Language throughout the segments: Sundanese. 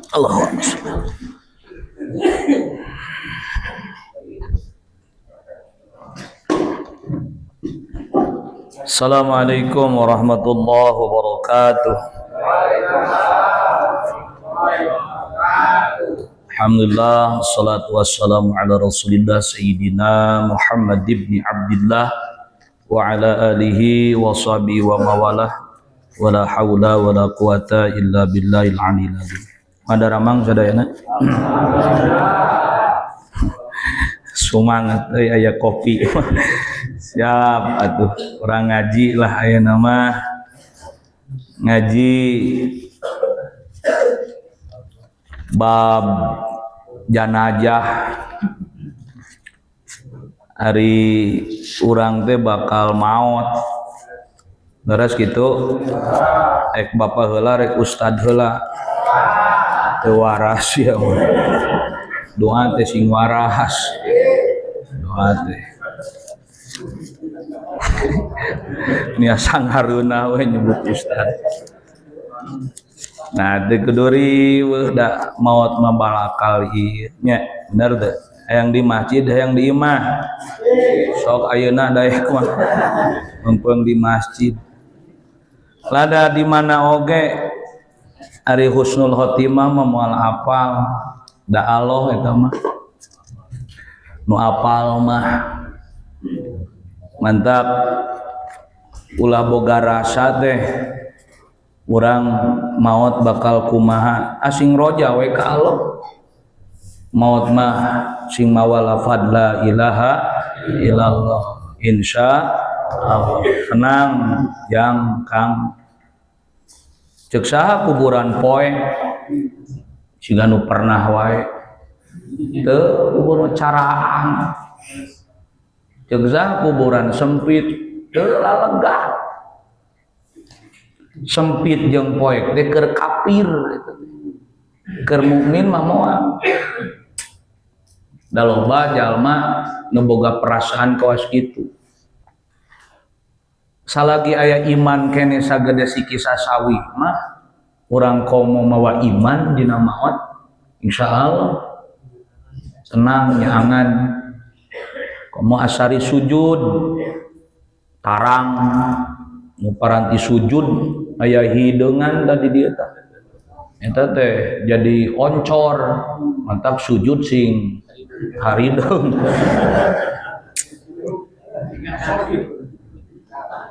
Allahu akbar. Assalamualaikum warahmatullahi wabarakatuh. Alhamdulillah, salatu wassalamu ala rasulillah sayyidina Muhammad ibn Abdillah wa ala alihi wa sahbihi wa mawalah wa la hawla wa la quwata illa billahil aliyil azim. Madaramang sadayana. Sumangat euy aya kopi. Siap atuh urang ngaji lah ayeuna mah. Ngaji bab janajah. Ari urang teh bakal maot. Leres kitu? Ek bapa heula rek ustad heula. Teu waras ya. Doa teh sing waras. Doa teh. Nia sanghareuna we nyebut ustad. Nah, teu kuduri weuh da maot mah balakal ieu nya, bener teu? Hayang di masjid, hayang di imah. Sok ayeuna daek mah meungpeung di masjid. Lada di mana oge ari husnul khotimah mah moal apal. Da Allah eta mah. Nu apal mah. Mantap. Ulah boga rasa teh urang maot bakal kumaha, asing roja we ka Allah. Maot mah sing mawa lafad la ilaha illallah, insya Allah. Tenang jang kang. Ceuk saha kuburan poe siga nu pernah wae. Teu kubur caraang. Ceuk saha kuburan sempit, teu lalega. Sempit jeung poek teh keur kafir eta teh. Keur mukmin mah moal. Da loba jalma nu boga perasaan kawas kitu. Salagi aya iman kene sagede siki sasawi mah urang komo mawa iman dina maot, insyaallah tenang nyaangan. Komo asari sujud tarang nu paranti sujud aya hideungan tadi dieu tah. Eta teh jadi oncor, mantap sujud sing harideung.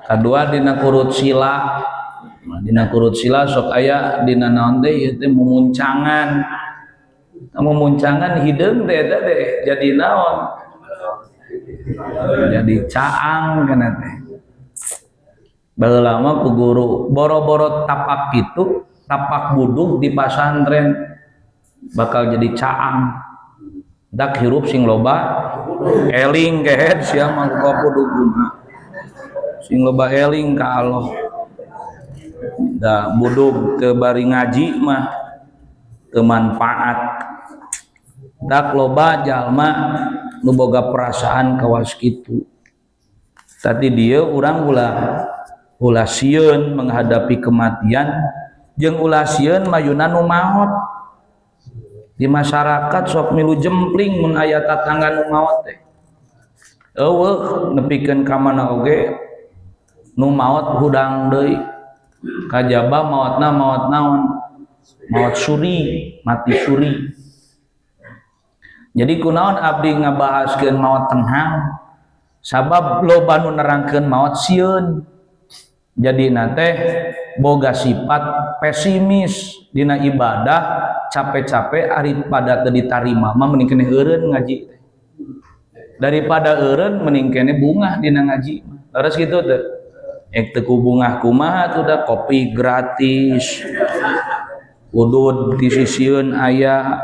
Kadua dina kurut sila. Nah, dina kurut sila sok aya dina naon teh ieu teh mumuncangan. Nah, mumuncangan hideung teh eta teh jadi naon? Jadi caang kana teh. Baheula mah ku guru boro-boro tapak kitu, tapak budug di pasantren bakal jadi caang. Dak hirup sing loba eling kehed sia mah budug guna. Sing loba eling ka Allah. Da budug teu bari ngaji mah teu manfaat. Dak loba jalma nu boga perasaan kawas kitu. Tadi dieu urang ulah sieun menghadapi kematian jeung ulah sieun mayuna nu maot. Di masyarakat sok milu jempling mun aya tatangga nu maot teh. Eueuh nepikeun ka mana oge nu maot hudang deui. Kajaba maotna maot naon? Maot suri, mati suri. Jadi kunaon abdi ngabahaskeun maot tenang? Sabab loba nu nerangkeun maot sieun. Jadi teh boga sifat pesimis dina ibadah, capek-capek ari pada teu ditarima mah mending keneh eureun ngaji teh. Daripada eureun mending keneh bungah dina ngaji mah. Leres kitu teh. Ek teu ku bungah kumaha tuh da kopi gratis. Udud di sisieun aya,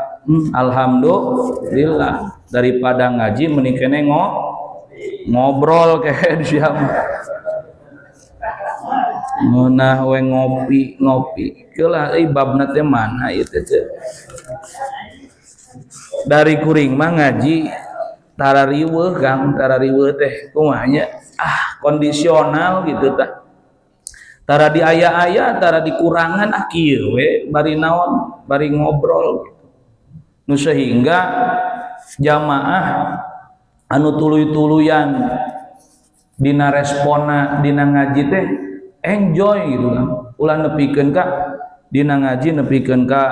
alhamdulillah. Daripada ngaji mending keneh ngobrol kayak di siam. Ngeunah we ngopi. Keulah euy babna teh mana ieu teh. Dari kuring mah ngaji tara riweuh Kang, tara riweuh teh kumaha nya? Ah, kondisional gitu tah. Tara di aya-aya, tara dikurangan, ah kieu we bari naon, bari ngobrol gitu. Nu sehingga jamaah anu tuluy-tuluyan dina respona dina ngaji teh enjoy gitu kan. Ulah nepikeun ka dina ngaji nepikeun ka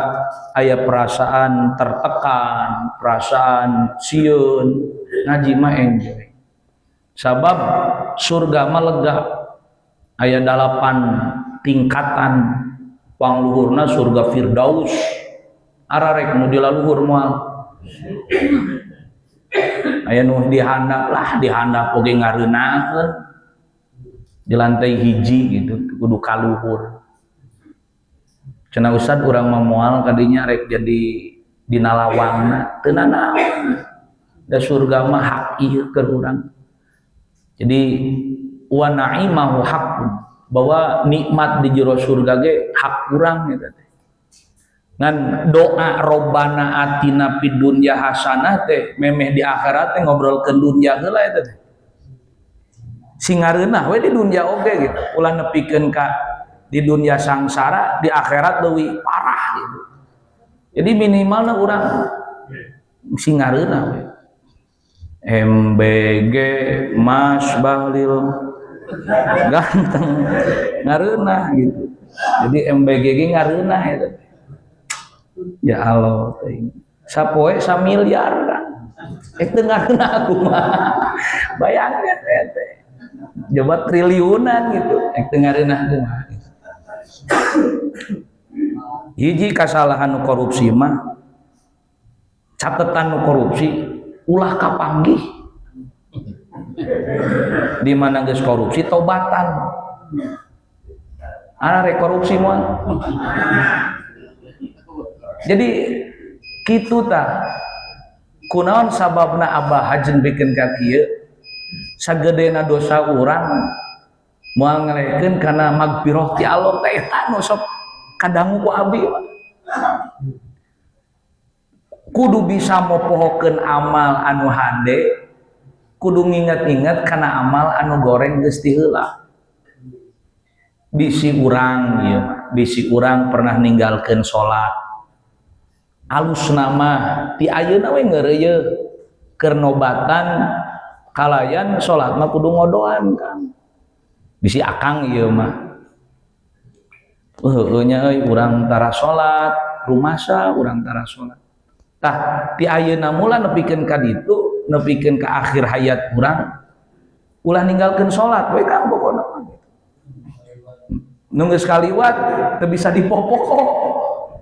aya perasaan tertekan, perasaan sieun. Ngaji mah enjoy. Sabab surga mah lega, aya 8 tingkatan, pangluhurna surga Firdaus. Ararek nu di laluhur moal. Aya nu dihandap lah, dihandap oge ngareunaheun. Di lantai hiji gitu, kudu kaluhur. Cenah Ustad, urang mah moal kadinya, rek jadi dina lawangna, teu nanaon. Da surga mah hak ieu keur urang. Jadi wa na'imahu haqqun, bahwa nikmat di jero surga ge hak urang gitu teh. Ngan doa robbana atina fid dunya hasanah teh memeh di akhirat teh ngobrolkeun dunya heula eta teh. Sing ngareunah we di dunya oge gitu. Ulah nepikeun ka di dunia sangsara, di akhirat leuwih parah gitu. Jadi minimalna urang sing ngareunah we. MBG Mas Bahlil ganteng, ngareunah gitu. Jadi MBG ge ngareunah eta. Ya Allah teuing. Sapoe samiliar kan. Teu ngareunah aku mah. Bayangkeun teh. Coba triliunan gitu. Teu ngareunah kumaha. Hiji kasalahan nu korupsi mah, catatan nu korupsi ulah kapanggih. Di mana geus korupsi tobatan. Arek korupsi moal. Jadi kitu tah. Kunaon sababna Abah hajen bikin ka kieu? Sagedena dosa urang moal ngelehkeun kana magfirah ti Allah teh, eta nu sok kadangu ku abdi mah. Kudu bisa mopohokeun amal anu hade, kudu nginget-inget kana amal anu goreng geus ti heula. Bisi urang ieu mah, bisi urang pernah ninggalkeun salat. Alus nama ti ayeuna we ngeureuyeuh keur nobatan kalayan salat mah kudu ngodoan kan. Bisi akang ieu mah. Heueuh nya euy, urang tara salat, rumasa urang tara salat. Tah ti ayeuna mula nepikeun ka ditu, nepikeun ka akhir hayat urang ulah ninggalkeun salat we Kang, pokona mah gitu. Nu geus kaliwat teu bisa dipopoko.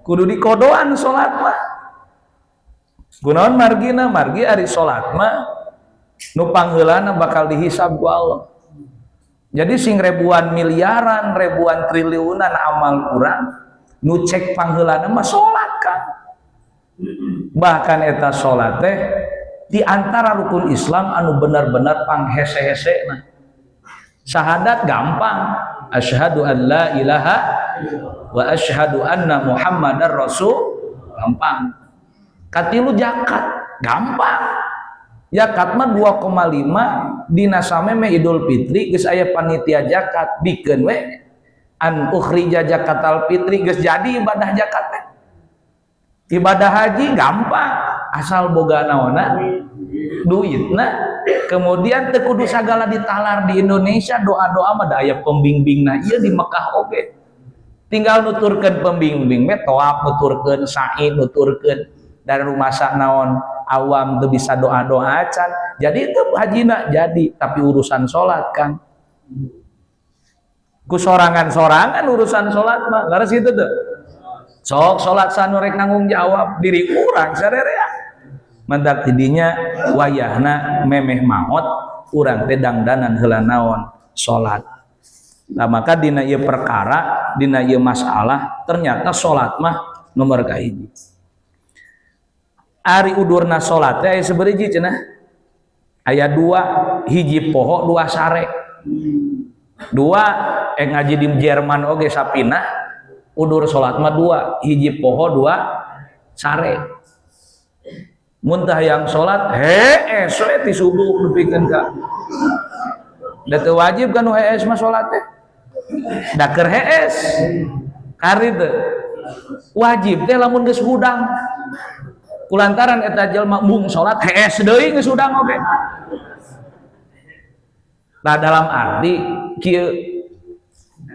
Kudu dikodoan salat mah. Kunaon margina? Margi ari salat mah nu pangheulana bakal dihisab ku Allah. Jadi sing ribuan miliaran, ribuan triliunan amal urang, nu cek pangheulana mah salat kan. Bahkan eta salat teh di antara rukun Islam anu benar-benar panghese-hese. Nah, syahadat gampang, asyhadu an la ilaha wa asyhadu anna muhammadar rasul, gampang. Katilu zakat gampang. Zakat mah 2,5 dina sameme Idul Fitri geus aya panitia zakat, bikeun we an ukhrija zakatal fitri, geus jadi ibadah zakat teh. Ibadah haji gampang, asal boga naonna, duitna. Kemudian teu kudu sagala ditalar di Indonesia, doa-doa mah da aya pembimbingna ieu di Mekah oge. Tinggal nuturkeun pembimbing we tawaf, nuturkeun sa'i, nuturkeun dari rumah naon awam teu bisa doa-doa acan. Jadi itu hajina jadi, tapi urusan salat kan ku sorangan-sorangan urusan salat mah leres gitu tuh. Sok salat sanu rek nanggung jawab diri urang sarerea. Mantak tidinya wayahna memeh maot urang teh dangdanan heula naon, salat. Nah, maka dina ieu perkara, dina ieu masalah, ternyata salat mah nomor kahiji. Ari udurna salat teh aya sabariji cenah? Aya dua, hiji poho, dua sare. Dua ngaji di Jerman oge sapinah udur salat mah dua, hiji poho, dua sare. Mun tah yang salat hees we ti subuh nepikeun ka. Da teu wajib kan nu hees mah salat teh. Da keur hees. Kari teu. Wajib teh lamun geus hudang. Kulantaran eta jelema mung salat, hees deui geus hudang oge. Nah, dalam arti kieu,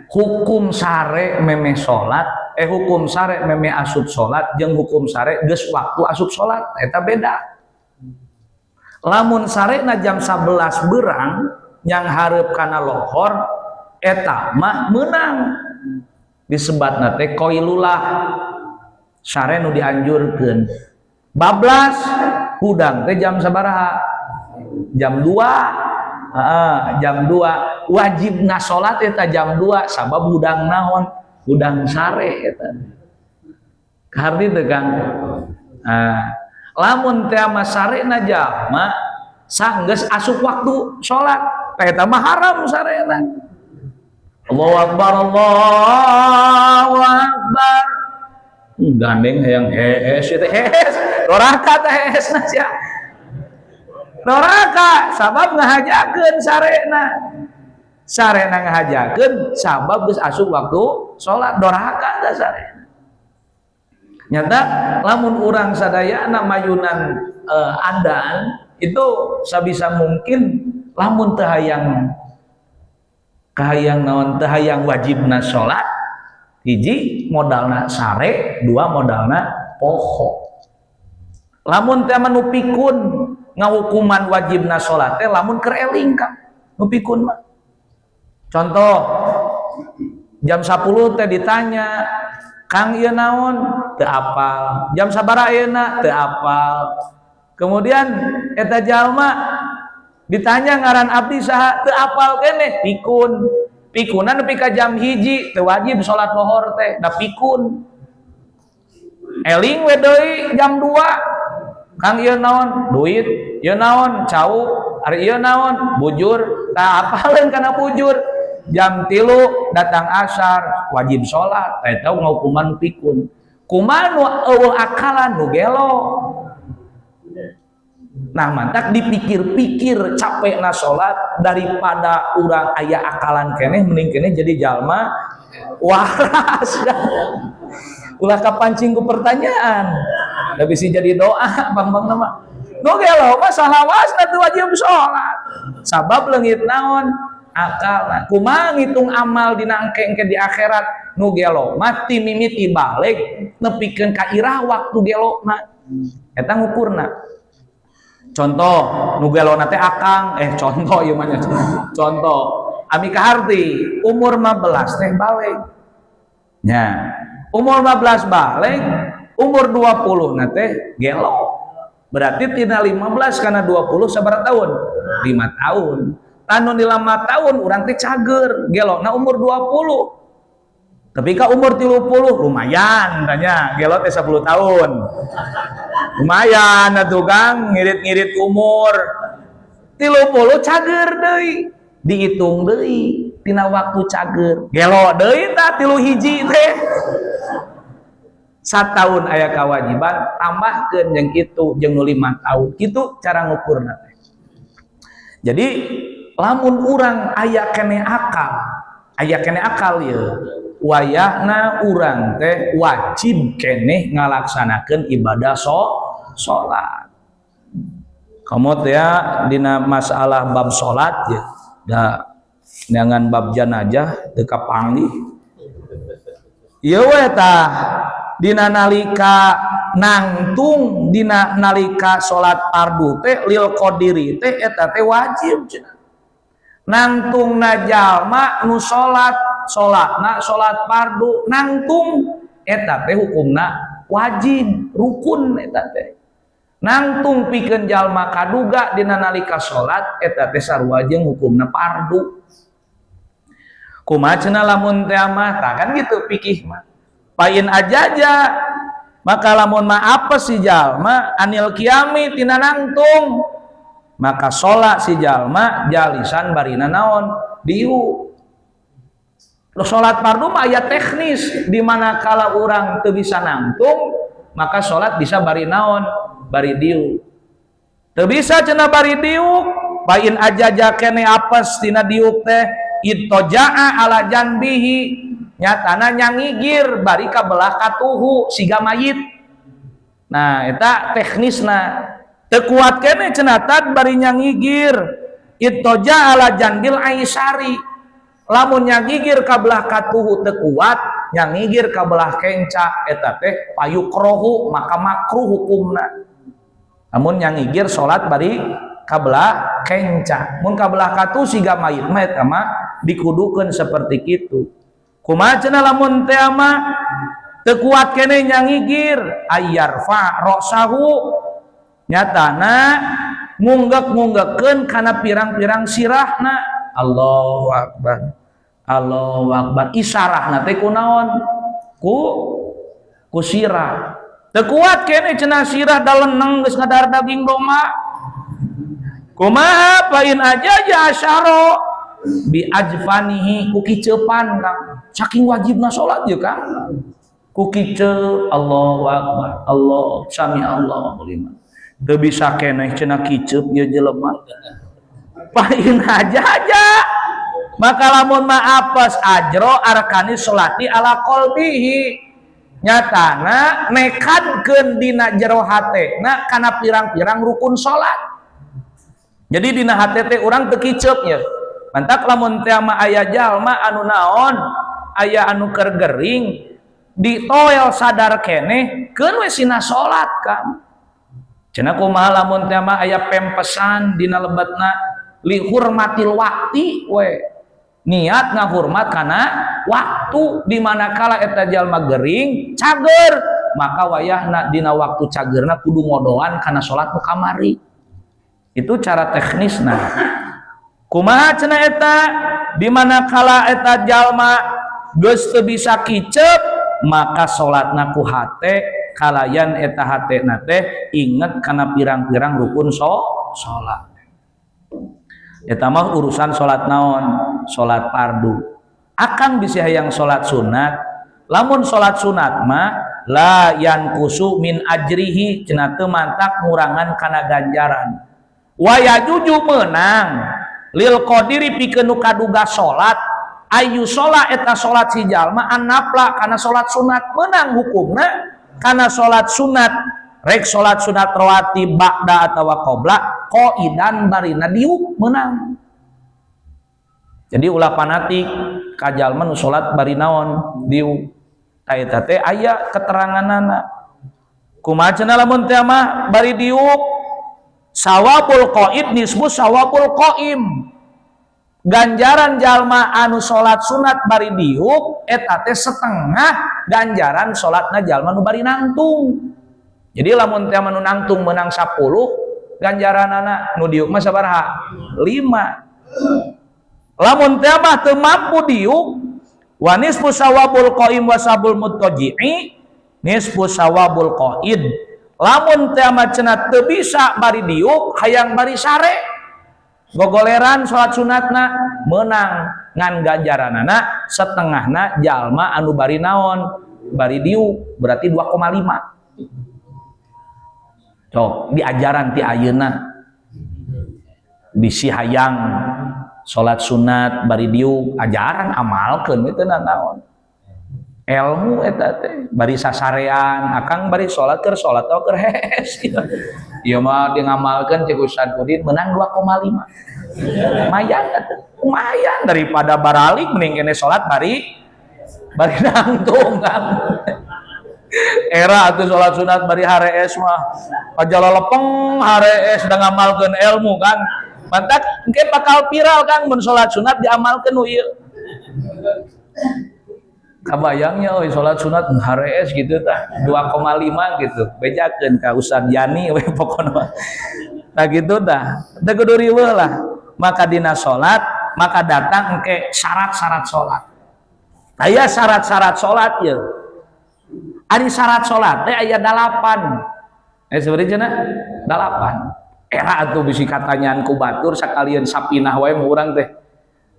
hukum sare memeh salat, eh, hukum sare memeh asup salat jeung hukum sare geus waktu asup salat eta beda. Lamun sarena jam 11 berang yang hareup kana lohor, eta mah meunang, disebatna teh qailulah, sare nu dianjurkeun. Bablas hudang teh jam sabaraha? Jam 2. Heeh, jam 2 wajibna salat eta jam 2, sabab hudang naon? Hudang sare eta. Kaharti teu, Kang? Nah, lamun teh mah sarena jalma sanggeus asup waktu salat, eta mah haram sarena. Allahu Akbar, Allahu Akbar. Gandeng hayang hees teh, hees doraka teh, hees na sia. Doraka sabab ngahajakeun sarena. Sarena ngahajakeun sabab geus asup waktu salat, doraka teh sarena. Nyata lamun urang sadayana mayunan adan itu sabisa mungkin lamun teu hayang kahayang naon, teu hayang wajibna salat, hiji modalna sare, dua modalna poho. Lamun teh nu pikun ngahukuman wajibna salat teh lamun keur eling, Kang. Nu pikun mah contoh jam 10 teh ditanya, "Kang, ieu naon?" Teu apal. "Jam sabaraha ayeuna?" Teu apal. Kemudian eta jalma ditanya, "Ngaran abdi saha?" Teu apal keneh, pikun. Pikunan nepi ka jam 1 teu wajib salat lohor teh, da pikun. Eling we deui jam 2, "Kang, ieu naon?" "Duit." "Ieu naon?" "Cau." "Ari ieu naon?" "Bujur." Tah, apaleun kana bujur. Jam 3 datang asar, wajib salat. Eta ngahukuman pikun. Kumaha nu euweuh akalan, nu gelo? Nah, mantak dipikir-pikir capek na salat daripada urang aya akalan keneh, mending keneh jadi jalma waras. Ulah kapancing ku pertanyaan. Da bisi jadi doa bang-bang nama. Nu gelo mah salawasna teu wajib salat. Sabab leungit naon? Akal. Kumaha ngitung amal dina engke-engke di akhirat? Nu gelo mah ti mimiti balig nepikeun ka irah waktu gelo mah. Eta ngukurna. Contoh nu gelona teh akang, eh, contoh ieu mah nya. Contoh ami kaharti umur 15 teh balig. Nya, umur 15 balig, umur 20 na teh gelo. Berarti tina 15 kana 20 sabaraha tahun? 5 tahun. Tanu di 5 tahun urang teh cager, gelo na umur 20. Tapi ka umur 30 lumayan tanya, gelo teh 10 tahun. Lumayan atuh, Kang, ngirit-ngirit umur. 30 cager deui, dihitung deui tina waktu cager. Gelo deui tah 31 teh. Satahun aya kewajiban, tambahkeun jeung itu jeung nu 5 tahun. Kitu cara ngukurna teh. Jadi lamun urang aya keneh akal, aya keneh akal ye, wayahna urang teh wajib keneh ngalaksanakeun ibadah salat. Kamu teh ya dina masalah bab salat ya, da neangan bab janajah teu kapanggih. Ieu we tah, dina nalika nangtung dina nalika salat fardu teh lil qadiri teh eta teh wajib cenah. Nangtungna jalma nu salat, salatna salat fardu, nangtung eta teh hukumna wajib, rukun eta teh. Nangtung pikeun jalma kaduga dina nalika salat eta teh sarua jeung hukumna fardu. Kumaha cenah lamun teh mah? Tah, kan gitu pikih mah. Pain ajaja, maka lamun mah apa si jalma anil qiyami tina nangtung, maka sholat si jalma jalisan barina naon? Diuk. Salat fardu mah aya teknis di mana kalau orang teu bisa nangtung maka salat bisa bari naon? Bari diuk. Teu bisa cenah bari diuk, bain ajaja kene apes tina diuk teh. Idtoja'a ala janbihi, nyatana nyangigir bari ka belah katuhu siga mayit. Nah, eta teknisna. Teu kuat keneh cenah bari nyangigir, idtoja'a ala janbil aisari, lamun nyangigir ka belah katuhu teu kuat, nyangigir ka belah kenca, eta teh fayukrohu, maka makruh hukumna lamun nyangigir salat bari ka belah kenca. Mun ka belah katuhu siga mayit mah, eta mah dikudukeun seperti kitu. Kumaha cenah lamun teh mah teu kuat keneh nyangigir? Ayyarfa ra'sahu, nyatana ngunggek-ngunggekkeun kana pirang-pirang sirahna. Allahu akbar, Allahu akbar, isarahna teh kunaon? Ku sirah. Teu kuat keneh cenah sirah, daleneng geus ngadahar daging domba. Kumaha? Fa in ajaza asyara bi ajfanihi, ku kiceupan, Kang. Saking wajibna salat ye, Kang, ku kiceup. Allahu akbar, Allah sami Allahu liman. Teu bisa keneh cenah kiceup ieu jelema. Fa in ajaza, maka lamun mah apes, ajro arkani sholati ala qalbihi, nyatana nekadkeun dina jero hatena kana pirang-pirang rukun salat. Jadi dina hate teh urang teu kiceup nya. Mantak lamun teh mah aya jalma anu naon, aya anu keur gering, ditoel sadar keneh, keun we sina salat kan. Cenah kumaha lamun teh mah aya pempesan dina lebetna? Li hurmatil waqti we, niat ngahurmat kana waktu. Di mana kala eta jalma gering cager, maka wayahna dina waktu cagerna kudu ngodoan kana salat nu kamari. Itu cara teknisna. Kumaha cenah eta di mana kala eta jalma geus teu bisa kicep? Maka salatna ku hate, kalayan eta hatena teh inget kana pirang-pirang rukun salat. Eta mah urusan salat naon? Salat fardu. Akan bisa hayang salat sunat. Lamun salat sunat mah la yanqusu min ajrihi cenah, teu mantak ngurangan kana ganjaran. Wa yajuzu, meunang, lil qadiri, pikeun nu kaduga salat, ayu sholat, eta salat si jalma, annafla, kana salat sunat. Meunang hukumna kana salat sunat, rek salat sunat rawatib ba'da atawa qabla, qaidan, barina diuk, meunang. Jadi ulah fanatik ka jalma nu salat bari naon? Diuk. Ta eta teh aya keteranganana. Kumaha cenah lamun teh mah bari diuk? Sawabul qaid nisfu sawabul qaim, ganjaran jalma anu salat sunat bari diuk eta teh setengah ganjaran salatna jalma nu bari nangtung. Jadi lamun teh nu nangtung menang 10 ganjaranana, nu diuk mah sabaraha? 5. Lamun teh mah teu mampu diuk, wa nisfu sawabul qaim wa sabul muttaji'i nisfu sawabul qaid. Lamun teh mah cenah teu bisa bari diuk, hayang bari sare gogoleran salat sunatna, menang, ngan ganjaranana setengahna jalma anu bari naon? Bari diuk, berarti 2,5. Cok diajaran ti ayeuna, bisi hayang salat sunat bari diuk, ajaran amalkeun itu naon, ilmu eta teh. Bari sasarean, akang bari salat, keur salat atau keur hees gitu. Ieu mah dia ngamalkeun cek Ustaz Udin menang 2,5. Lumayan atuh. Lumayan daripada baralik, mending kene salat bari bari nangtung kan. Era atuh salat sunat bari harees mah pajala lepeng harees, da ngamalkeun ilmu kan. Mantak engke bakal viral kan mun salat sunat diamalkeun nu ieu. Kabayangnya oi salat sunat harees gitu tah 2,5 gitu. Bejakeun ka Ustad Yani we pokona mah. Nah, gitu tah. Teu kudu riweuh lah. Maka dina salat maka datang engke syarat-syarat salat. Aya syarat-syarat salat ye. Ari syarat salat teh aya 8. Eh, sebenarnya cenah 8. Era atuh bisi katanyaan ku batur sakalian sapinah wae mu urang teh.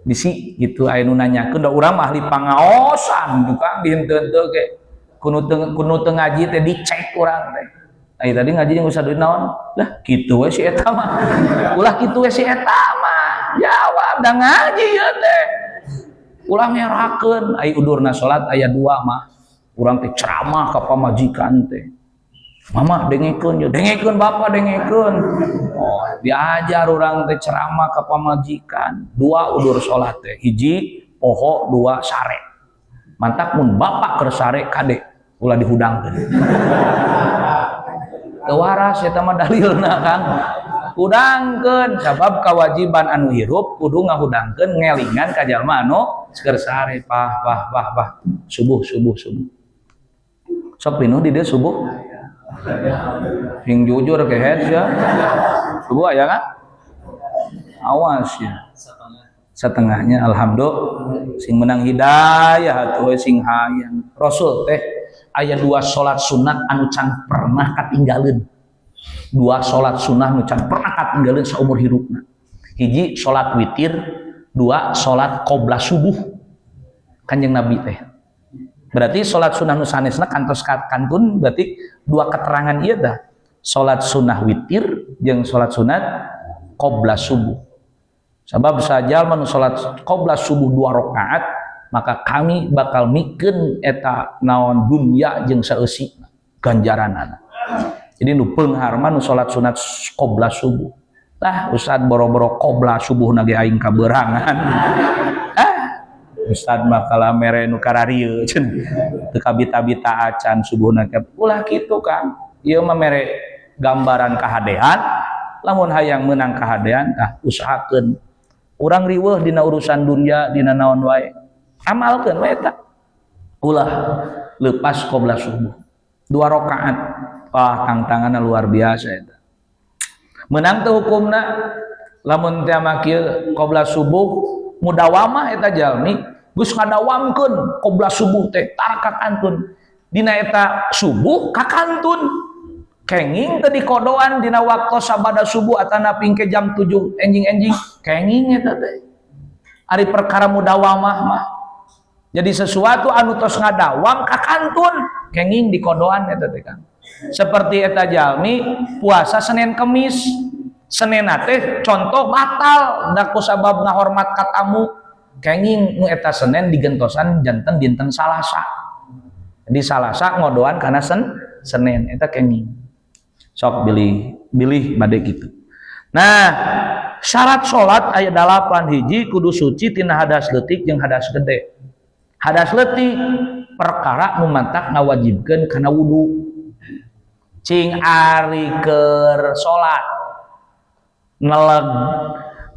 Bisi gitu aya nu nanyakeun, da urang mah ahli pangaosan tukang dihenteu-henteu ge. Kunu teu ngaji teh dicek urang teh. Ai tadi ngaji jeung Ustaz Udin naon? Lah, kitu we si eta mah. Ulah kitu we si eta mah. Jawab da ngaji ieu teh. Ulah ngerakeun. Ai udurna salat aya dua mah. Urang teh ceramah ka pamajikan teh. Mama dengekeun ye, dengekeun bapak dengekeun. Oh, diajar urang teh ceramah ka pamajikan. Dua udur salat teh. Hiji poho, dua sare. Mantak mun bapak keur sare, kade ulah dihudangkeun. Teu waras eta mah dalilna, Kang. Hudangkeun sabab kewajiban anu hirup kudu ngahudangkeun, ngelingan ka jalma anu keur sare. Pah pah pah pah, subuh subuh subuh. Sok pinuh di dieu subuh. Sing jujur kehed ya. Subuh aya kan? Awas ya. Setengahnya, alhamdulillah, sing menang hidayah atuh, sing hayang. Rasul teh aya dua salat sunat anu can pernah katinggaleun. Dua salat sunnah nu can pernah katinggaleun saumur hirupna. Hiji salat witir, dua salat qobla subuh. Kanjeng Nabi teh. Berarti salat sunnah nu sanesna kantos kantun, berarti dua keterangan ieu dah. Salat sunnah witir jeung salat sunat qobla subuh. Sabab sajalma nu salat qobla subuh dua rakaat, maka kami bakal mikeun eta naon dunya jeung saeusi ganjaranana. Jadi nu beunghar mah nu salat sunat qobla subuh. Tah, Ustad, boro-boro qobla subuh na ge aing kaberangan. Ah, Ustad mah kalah mere nu kararieu cenah. Teu kabita-bita acan subuhna. Ulah kitu, Kang. Ieu mah mere gambaran kahadean. Lamun hayang menang kahadean, tah usahakeun. Urang riweuh dina urusan dunia, dina naon wae. Amalkeun we eta. Ulah lepas qobla subuh. Dua rakaat. Wah, tangtanganna luar biasa eta. Menang teu hukumna lamun teh mah kieu qobla subuh mudawamah? Eta jalmi geus ngadawamkeun qobla subuh teh tara kakantun. Dina eta subuh kakantun, kenging teu dikodoan dina waktu sabada subuh atanapi engke jam 7 enjing-enjing? Kenging eta teh. Ari perkara mudawamah mah, jadi sesuatu anu tos ngadawam kakantun, kenging dikodoan eta teh, Kang. Seperti eta jalmi puasa Senin Kemis, Senin teh contoh batal da ku sabab ngahormat ka tamu, kenging nu eta Senin digentosan janten dinten Salasa. Jadi Salasa ngodoan karena Senin eta kenging. Sok bilih bilih bade gitu. Nah, syarat sholat aya dalapan. Hiji, kudu suci tina hadas leutik jeung hadas gede. Hadas leutik perkara nu mantak ngawajibkeun kana wudu. Cing, ari keur salat neleg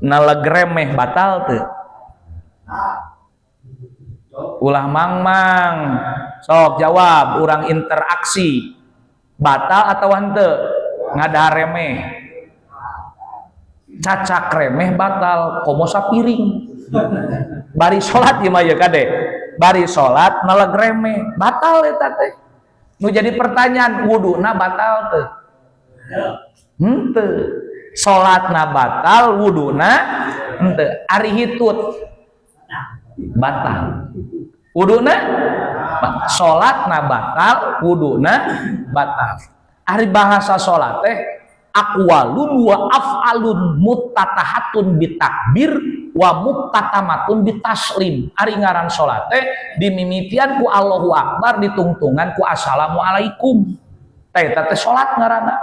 neleg remeh, batal teu? Ulah mang-mang, sok jawab, urang interaksi. Batal atau henteu ngadahar remeh? Cacak remeh batal, komo sapiring. Bari salat ieu mah ya, kade, bari salat neleg remeh batal eta teh. Nu jadi pertanyaan, wuduna batal teu? Henteu. Salatna batal, wuduna henteu. Ari hitut batal, wuduna? Salatna batal, wuduna batal. Ari bahasa salat teh aqwalun wa af'alun muftatahatun bitakbir wa mukhtatamatun bitaslim. Ari ngaran salat teh dimimitian ku Allahu Akbar, ditungtungan ku assalamualaikum. Teh eta teh salat ngaranna.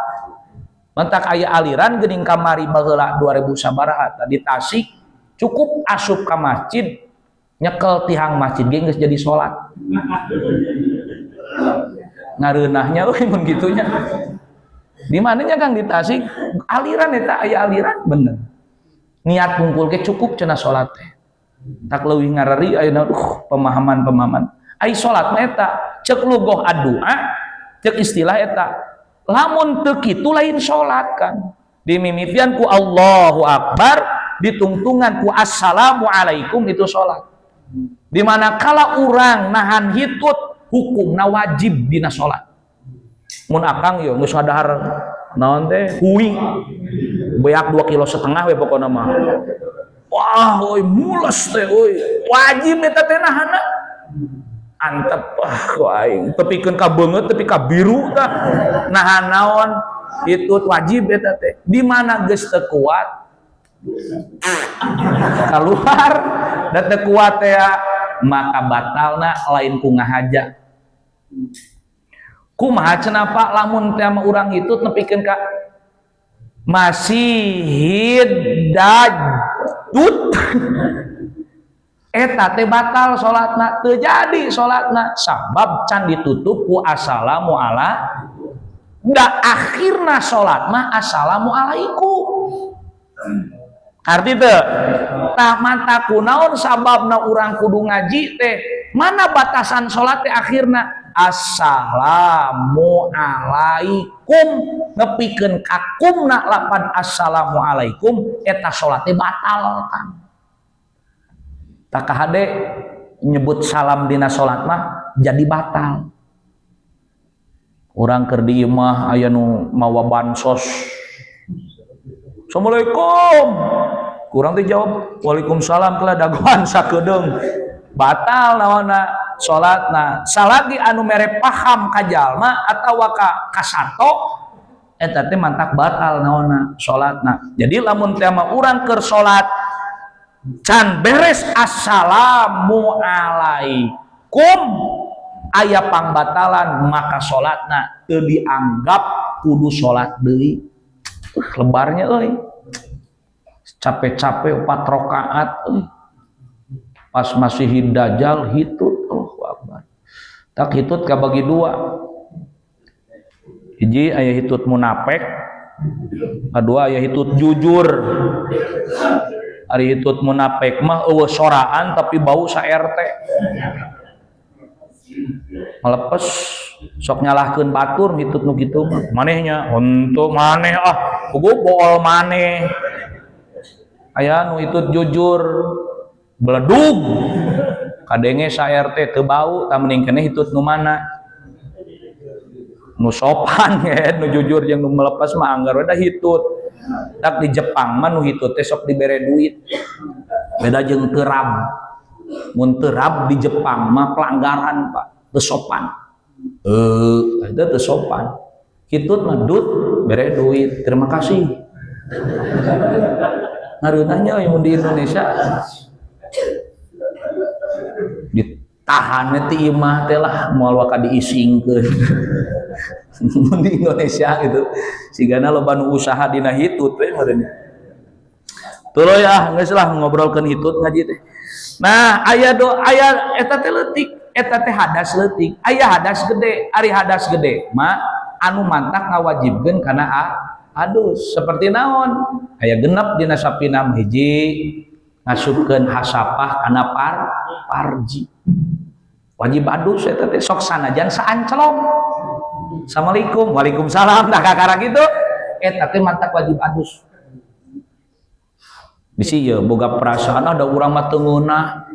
Mentak aya aliran geuning kamari baheula 2000 sabaraha di Tasik, cukup asup ka masjid, nyekel tihang masjid ge geus jadi salat. Ngareunahnya euy mun kitunya. Di mananya, Kang, di Tasik aliran eta aya aliran bener. Niat kumpul ke cukup cenah salat teh. Tak leuwih ngareri ayeuna pemahaman-pemahaman. Ai salat mah eta cek lugoh adua, cek istilah eta. Lamun teu kitu lain salat kan. Dimimitian ku Allahu Akbar, ditungtungan ku assalamualaikum, itu salat. Di mana kala urang nahan hitut, hukumna wajib dina salat. Mun akang yo geus ngadahar naon teh, hui beak 2,5 kilo we pokona mah. Wah, oi, mules teh euy. Wajib eta teh nahanna. Antep ah ku aing. Tepikeun ka beungeut, tepi ka biru tah. Nahan naon? Itu wajib eta teh. Di mana geus teu kuat keluar dan teu kuat teh. maka batalna lain ku ngahaja. Kumaha cenah Pak lamun teh urang hitut nepikeun ka masih dajut eta teh batal salatna, teu jadi salatna sabab can ditutup ku assalamu ala da akhirna salat mah assalamu alaikum. Arti teu tah mata kunaon sababna urang kudu ngaji teh mana batasan salat teh akhirna assalamu alaikum nepikeun ka kumna lapan assalamu alaikum eta salat teh batal kan. Tak kahade nyebut salam dina salat mah jadi batal. Urang keur di imah aya nu mawa bansos. Assalamualaikum. Kurang teh jawab waalaikumsalam kela dagoan sakedeung. Batal naonna salatna. Salagi anu mere paham ka jalma atawa ka kasato eta teh mantak batal naonna salatna. Jadi lamun teh mah urang keur salat can beres assalamu alaikum aya pangbatalan maka salatna teu dianggap kudu salat deui. Lebarnya euy. Capek-capek 4 rakaat euy. Pas masih dajjal hitut Allahu akbar. Tak hitut kabagi dua. Hiji aya hitut munafik, kadua aya hitut jujur. Ari hitut munafik mah eueuh soraan tapi bau sa RT. Melepes sok nyalahkeun batur hitut nu kitu mah. Manehnya untuk maneh ah puguh bool maneh. Aya nu hitut jujur beledug kadenge sa RT teu bau tah mending keneh hitut nu mana nu sopan ya, nu jujur jeung nu melepas mah anggar we da hitut. Tak di Jepang mah nu hitut teh sok dibere duit. Beda jeung terab. Mun terab di Jepang mah pelanggaran Pak, teu sopan. Itu teu sopan. Hitut mah dut bere duit, terima kasih. Ngareunahnya mun di Indonesia ditahan ti imah teh lah moal waka diisingkeun. Di Indonesia gitu sigana loba nu usaha dina hitut we meureun. Tuluy ah geus lah ngobrolkeun hitut ngaji teh. Nah, aya do aya eta teh leutik, eta teh hadas leutik, aya hadas gede, ari hadas gede mah anu mantak ngawajibkeun kana adus seperti naon? Aya genep dina sapina hiji ngasupkeun hasapah kana parji. Wajib adus eta teh sok sanajan saanclong. Assalamualaikum, waalaikumsalam, dah kakara gitu eta teh mantak wajib adus. Bisi ieu boga perasaan ada urang mah teu ngeunah.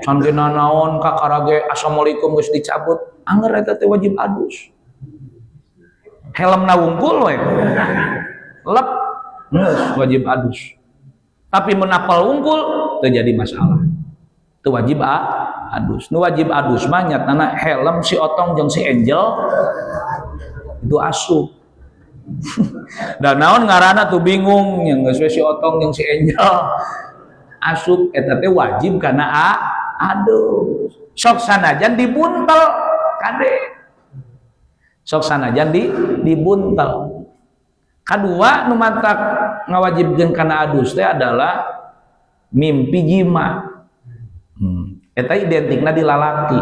Can ge nanaon kakara ge assalamualaikum geus dicabut, anger eta teh wajib adus. Helmna wungkul we. Lep geus wajib adus. Tapi menapal wungkul teu jadi masalah. Teu wajib adus. Nu wajib adus mah nyatana helm si Otong jeung si Angel itu asup. Dan naon ngaranna tuh bingung yang geus we si Otong jeung si Angel asup eta teh wajib kana adus. Sok sanajan dibuntel kade. Sok sanajan dibuntel. Kadua nu mantak ngawajibkeun kana adus teh adalah mimpi jima. Eta identikna di lalaki.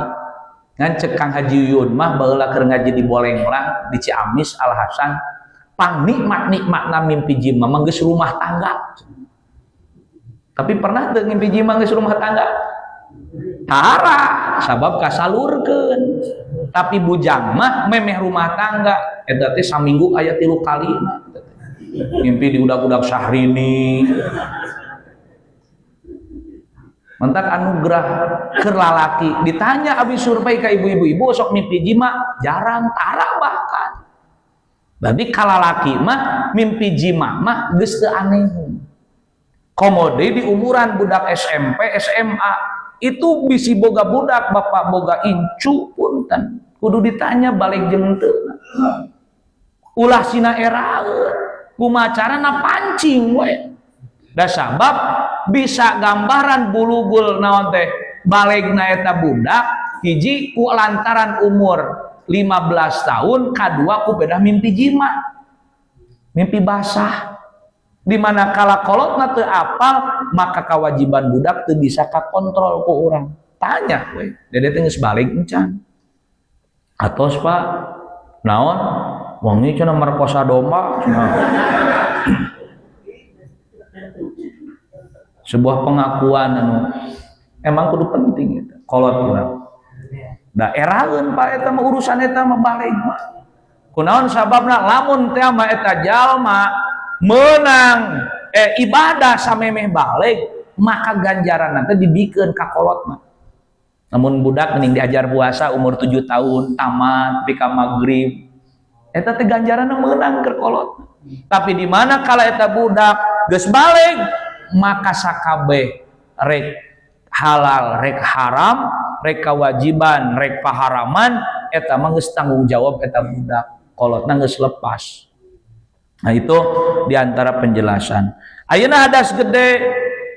Ngan cek Kang Haji Yuyun mah baheula keur ngaji di Bolenglang di Ciamis Al Hasan pang nikmat-nikmatna mimpi jima mah geus rumah tangga. Tapi pernah teu mimpi jima geus rumah tangga? Tara, sabab kasalurkeun. Tapi bujang mah memeh rumah tangga eta teh saminggu aya 3 kali. Mimpi di udak-udak Syahrini. Mentak anugerah keur lalaki. Ditanya abis survei ke ibu-ibu, ibu sok mimpi jima jarang, tara bahkan. Berarti kalalaki mah mimpi jima mah geus teu aneh. Komode di umuran budak SMP, SMA itu bisi boga budak, bapak boga incu punten. Kudu ditanya balik jeung teu. Ulah sina eraeun. Kumaha carana pancing we. Da sabab bisa gambaran bulugul naon teh Balegna eta budak hiji ku lantaran umur 15 tahun, kadua ku beda mimpi jima, mimpi basah. Di mana kala kolotna teu apal, maka kewajiban budak teu bisa kakontrol ku urang. Tanya we, dede teh geus baleg encan? Atos, Pak. Naon? Wangi cenah merkosa domba cenah. Sebuah pengakuan anu emang kudu penting eta kolot urang. Da eraeun, Pak, eta mah urusan eta mah baleg mah. Kunaon sababna? Lamun teh mah eta jalma menang ibadah samemeh baleg, maka ganjaran nanti dibikeun ka kolot mah. Namun budak mending diajar puasa umur 7 tahun tamat tepi ka maghrib, eta teh ganjaranna meunang keur kolot. Tapi di mana kala eta budak geus baleg, maka sakabeh rek halal rek haram, rek kewajiban rek paharaman, eta mah geus tanggung jawab eta budak, kolotna geus lepas. Nah, itu diantara penjelasan. Ayeuna hadas gede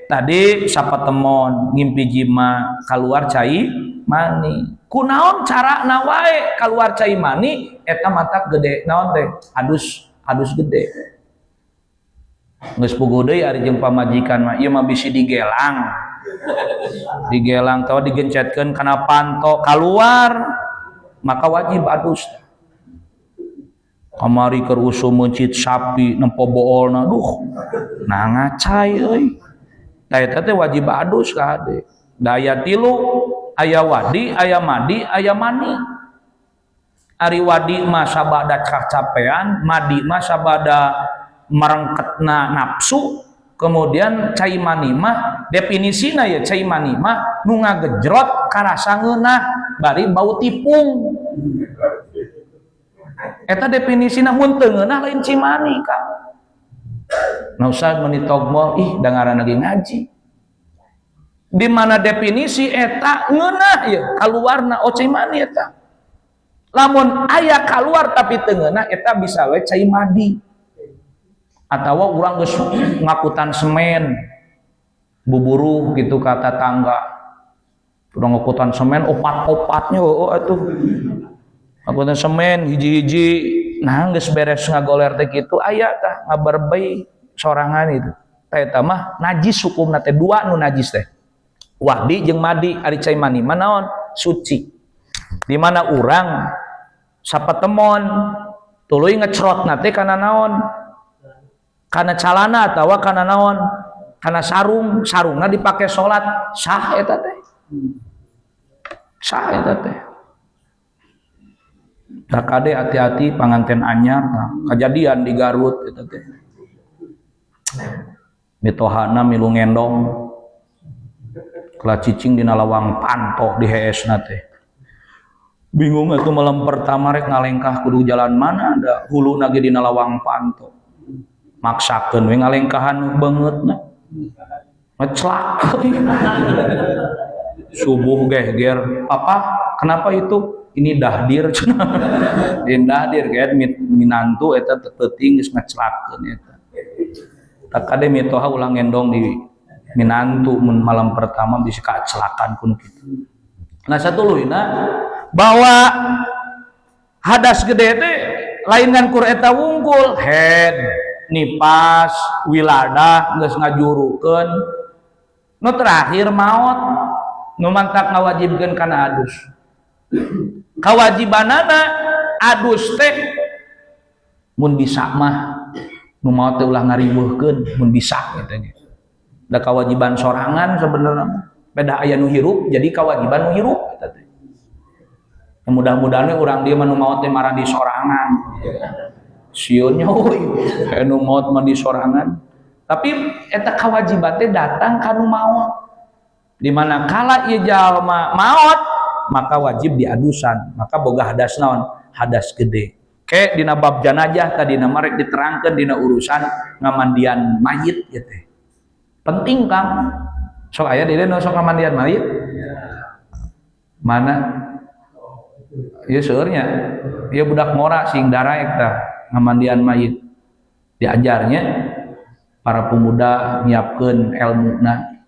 tadi sapatemon ngimpi jima keluar cai mani, kunaon cara wae keluar cai mani, eta mata gede naon teh adus, adus gede. Geus puguh deui ari jeung pamajikan mah, ieu mah bisi digelang digelang tawa digencetkeun kana panto keluar, maka wajib adus. Kamari keur usum meuncit sapi nempo boolna, duh, nah ngacai euy. Tah, eta teh wajib adus kade. Da aya tilu, aya wadi, aya madi, aya mani. Ari wadi mah sabada kacapean, madi mah sabada merengketna nafsu, kemudian cai mani mah definisina ya cai mani mah nu ngagejrot karasa ngeunah bari bau tipung. Eta definisina. Mun teu ngeunah lain cimani, Kang. Nah, usah meni togmol, ih, da ngaranna ge ngaji. Di mana definisi eta ngeunah ya kaluarna, oh, cai mani eta. Lamun aya keluar tapi teu ngeunah, eta bisa we cai madi. Atawa urang geus ngakutan semen buburuh gitu ka tatangga. Urang ngakutan semen opat-opatnya, oh atuh. Ngakutan semen hiji-hiji, nah geus beres ngagoler teh kitu aya tah ngaberbei sorangan itu. Tah, eta mah najis hukumna teh, dua nu najis teh. Wadi jeung madi, ari cai mani mah naon? Suci. Di mana urang sapatemon tuluy ngecrotna teh kana naon? Kana calana atawa kana naon? Kana sarung, sarungna dipake salat, sah eta teh. Sah eta teh. Tah, kade hati-hati panganten anyar tah. Kejadian di Garut eta teh. Mitohana milu ngendong. Kalah cicing dina lawang panto di heesna teh. Bingung atuh malam pertama rek ngalengkah kudu jalan mana, da huluna ge dina lawang panto. Maksakeun we ngalengkahan beungeutna. Ngeclak. Subuh geger, "Papa, kenapa itu?" "Ini dahdir," cenah. Din dahdir kayak minantu eta teuting geus ngeclakeun eta. Tah, kade mitoha ulah ngendong di minantu mun malam pertama, bisa kecelakaan pun gitu. Nah, satuluyna bahwa hadas gede teh lain ngan kur eta wungkul, haid, nipas, wiladah geus ngajurukeun, nu terakhir maot, nu mantak ngawajibkeun kana adus. Kawajibanana adus teh mun bisa mah nu maot teh ulah ngariweuhkeun mun bisa gitu nya. Da kewajiban sorangan sebenarnya, beda aya nu hirup jadi kewajiban nu hirup eta teh. Ya, mudah-mudahan we urang dieu mah nu maot teh marah di sorangan. Sieun nya euy, nu maot mah di sorangan. Tapi eta kewajiban teh datang ka nu maot. Di mana kala ieu jalma maot, maka wajib diadusan, maka boga hadas naon? Hadas gede. Ke dina bab janajah tadi nama rek diterangkeun dina urusan ngamandian mayit ieu teh. Penting, Kang. Sok aya di dieu nu sok ngamandian mayit? Mana? Ieu seueurnya. Ieu budak ngora sing daraek tah ngamandian mayit. Diajarnya para pemuda nyiapkeun elmuna.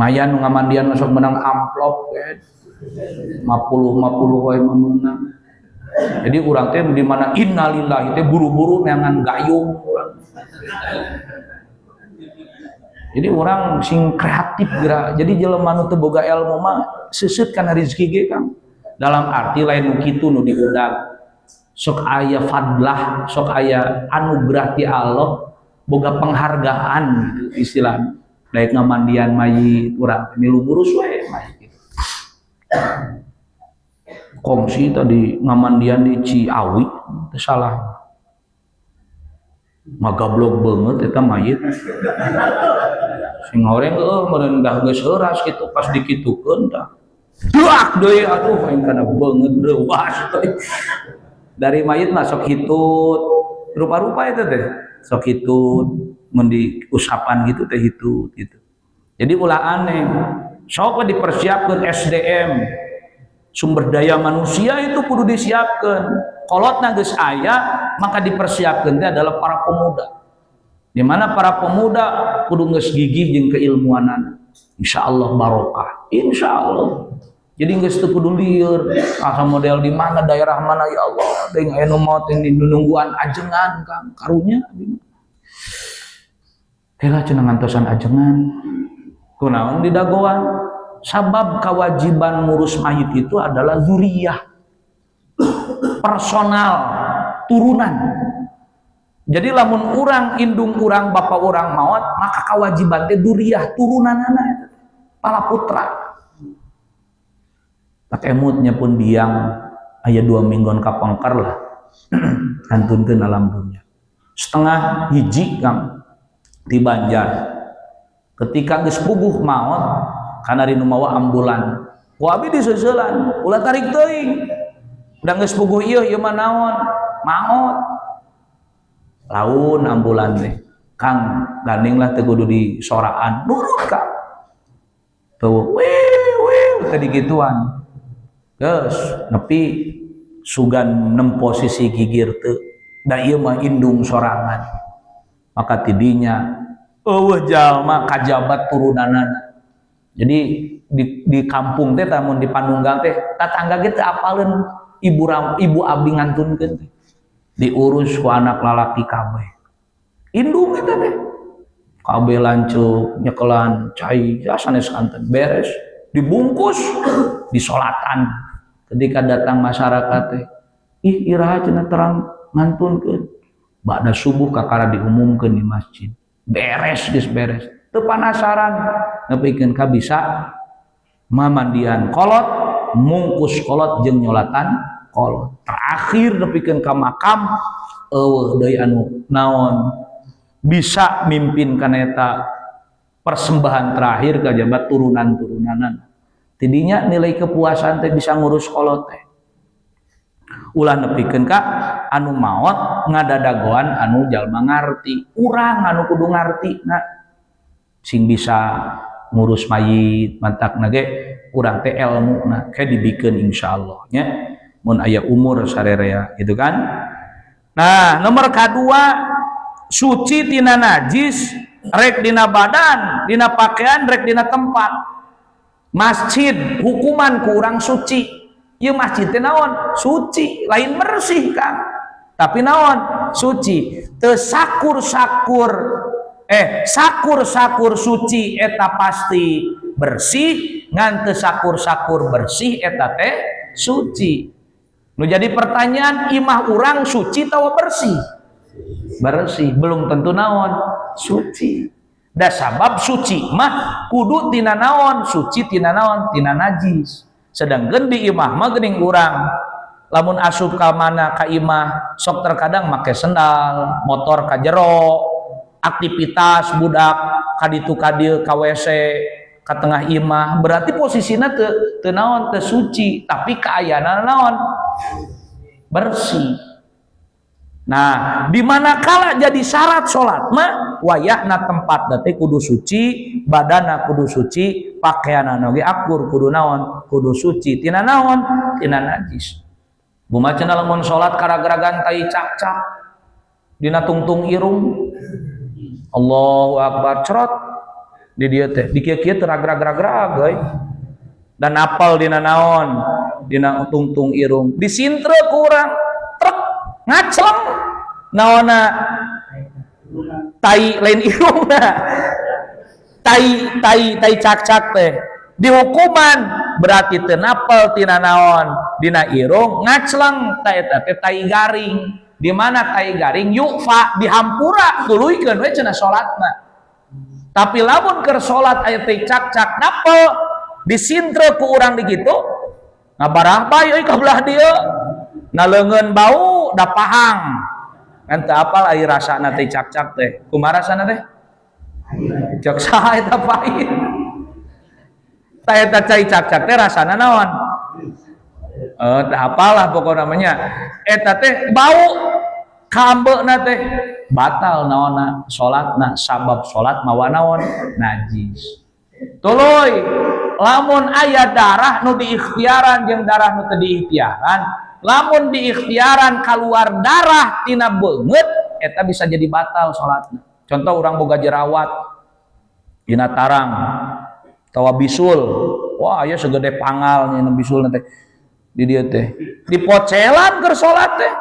Mayan nu ngamandian masuk menang amplop kan. 50 50 wae meunang. Jadi urang teh di mana innalillahi teh buru-buru neangan gayung urang. Jadi orang sing kreatif geura. Jadi jelema nu teu boga ilmu mah seuseut kana rezeki ge, Kang. Dalam arti lain nu kitu nu diundang. Sok aya fadlah, sok aya anugerah ti Allah, boga penghargaan gitu istilahna. Daek ngamandian mayit urang milu ngurus we mayit gitu. Kongsi tadi ngamandian di Ciawi, teu salah. Magablok banget eta mayit. Sing horeng heueuh meureun dah geus heuras kitu pas dikitukeun tah. Duak deui, aduh, aing kana beungeut reuas deui. Dari mayit mah sok hitut, rupa-rupa itu teh. Sok hitut mun di usapan gitu teh hitut gitu. Jadi ulah aneh. Sok dipersiapkan SDM, sumber daya manusia itu kudu disiapkan. Kolotna geus aya, maka dipersiapkan teh adalah para pemuda. Di mana para pemuda kudu geus gigih jeung keilmuanan. Insya Allah barokah, insya Allah. Jadi geus teu kudu lieur, asa model di mana, daerah mana, ya Allah, deung aya nu maot nungguan ajengan, Kang, karunya abi mah. Kela cenah ngantosan ajengan. Kunaon didagoan? Sabab kewajiban ngurus mayit itu adalah zuriyah, personal, turunan. Jadi lamun urang indung urang, bapak urang maot, maka kewajiban teh dzuriyah, turunan anak para putra. Tak emutnya pun biang aya 2 mingguan kapangkar lah ke alam dunia. 12.30, Kang, di Banjar. Ketika geus puguh maot karena di mawa ambulan. Ku abi diseuselan, ulah tarik teuing. Udah geus puguh ieu, ieu mah naon? Maot. Laun ambulan teh. Kang, gandeng lah teu kudu disoraan. Nurut, Kang. Tuh, wih wih tadi gituan. Geus nepi sugan nem posisi gigir teu. Da ieu mah indung sorangan. Maka tidinya euweuh jalma kajabat turunanana. Jadi di kampung teh, tamun di Panunggang teh, tatangga ge teu apaleun ibu ram, ibu abdi ngantunkeun teh. Diurus ku anak lalaki kabeh. Indung eta teh. Kabeh lanceuk, nyekelan cai, ya sanes kanten beres, dibungkus, disolatan. Ketika datang masyarakat teh, ih, iraha cenah terang ngantunkeun. Ba'da subuh kakara diumumkeun di masjid. Beres geus beres. Teu panasaran nepikeun ka bisa mamandian kolot, mungkus kolot jeung nyolatan kolot. Terakhir nepikeun ka makam, euweuh deui anu naon bisa mimpin kana eta persembahan terakhir kajaba turunan-turunanan. Tidinya nilai kepuasan teh bisa ngurus kolot teh. Ulah nepikeun ka anu maot ngadadagoan anu jalma ngarti. Urang anu kudu ngarti nah sing bisa ngurus mayit, mantak ge urang teh ilmu nah kayak dibikeun insyaallah nya mun aya umur sarerea gitu kan. Nah, nomor kedua, suci tina najis, rek dina badan, dina pakaian, rek dina tempat. Masjid hukuman kurang suci. Ieu masjid teh naon? Suci, lain bersih, Kang, tapi naon? Suci. Teu sakur-sakur, eh, sakur-sakur suci eta pasti bersih, ngan teu sakur-sakur bersih eta teh suci. Nu jadi pertanyaan, imah urang suci tawa bersih? Bersih belum tentu naon? Suci. Da sabab suci mah kudu tina naon? Suci tina naon? Tina najis. Sedangkan di imah mah geuning urang lamun asup ka mana, ka imah, sok terkadang make sendal, motor ka jero, aktivitas budak kaditu kadieu, ka WC, ka tengah imah, berarti posisinya teu teu naon? Teu suci, tapi kaayana naon? Bersih. Nah, di mana kala jadi syarat sholat mah wayahna tempat teh kudu suci, badana kudu suci, pakaianana oge akur kudu naon? Kudu suci. Tina naon? Tina najis. Kumaha cenah lamun salat karagaragan tai cakcak dina tungtung irung? Allahu akbar, cerot. Di dieu teh di kieu-kieu teu ragrag-ragrag euy. Dan apal dina naon? Dina tungtung irung. Disintre ku urang, trek ngacleng naonna tai, lain irungna. Tai tai tai cakcak teh dihukuman, berarti teu napel tina naon, dina irung ngacleng. Ta eta teh tai garing. Di mana tai garing yufa dihampura, tuluykeun we cenah salatna. Tapi lamun keur salat aya tai cakcak napel, disintre ku urang di kitu, ngabarah bae euy ka belah dieu, na leungeun bau da pahang kan. Teu apal ari rasana tai cakcak teh kumaha rasana teh. Cek saha eta pahit? Ta eta cai cakcak teh rasana naon? Eh, teu apalah pokok namanya. Eta teh bau kaambeuna teh, batal naonna salatna, sabab salat mawa naon? Najis. Tuluy lamun aya darah nu diikhtiaran jeung darah nu teu diikhtiaran, lamun diikhtiaran keluar darah tina beungeut, eta bisa jadi batal salatna. Contoh, orang boga jerawat dina tarang tawa bisul, wah, aya segede pangal nya bisul teh di dieu teh, dipocelan keur salat teh,